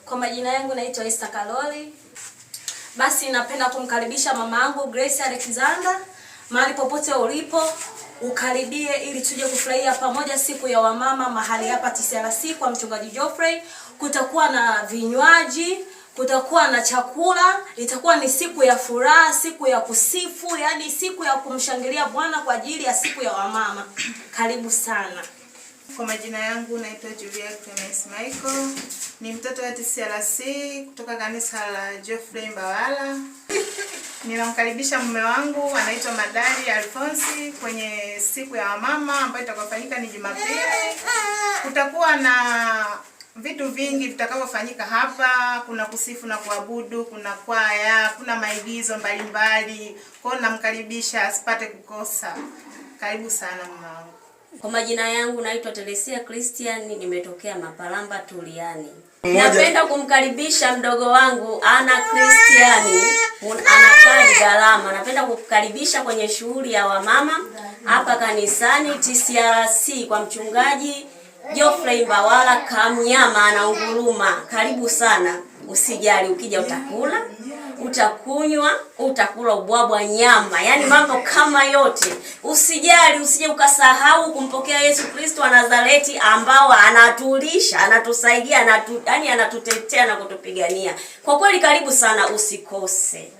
Kwa majina yangu naitwa Esther Kaloli. Basi napenda kumkaribisha mama yangu Grace Alexander, mahali popote ulipo ukaribie, ili tuje kufurahia pamoja siku ya wamama mahali hapa TCRC kwa mchungaji Geoffrey. Kutakuwa na vinywaji, kutakuwa na chakula, itakuwa ni siku ya furaha, siku ya kusifu, yani siku ya kumshangilia Bwana kwa ajili ya siku ya wamama. Karibu sana. Kwa majina yangu naitwa Julia Clemence Michael, ni mtoto wa TCRC kutoka kanisa la Geoffrey Mbawala. Ninamkaribisha mume wangu anaitwa Madari Alfonsi kwenye siku ya wamama ambayo itakayofanyika ni Jumapili. Kutakuwa na vitu vingi vitakavyofanyika hapa. Kuna kusifu na kuabudu, kuna kwaya, kuna maigizo mbalimbali. Kwa hiyo namkaribisha asipate kukosa. Karibu sana mume wangu. Kwa majina yangu naitwa Teresia Christian, nimetokea Mapalamba Tuliani. Napenda kumkaribisha mdogo wangu Ana Christian, anakaa Galama. Napenda kukukaribisha kwenye shughuli ya wamama hapa kanisani TCRC kwa mchungaji Geoffrey Mbawala Kamnyama anaunguruma. Karibu sana, usijali, ukija utakula utakunywa, utakula ubwabwa nyama, yaani mambo kama yote. Usijali, usije ukasahau kumpokea Yesu Kristo wa Nazareti, ambao anatulisha, anatusaidia, yaani anatutetea na kutupigania. Kwa kweli, karibu sana, usikose.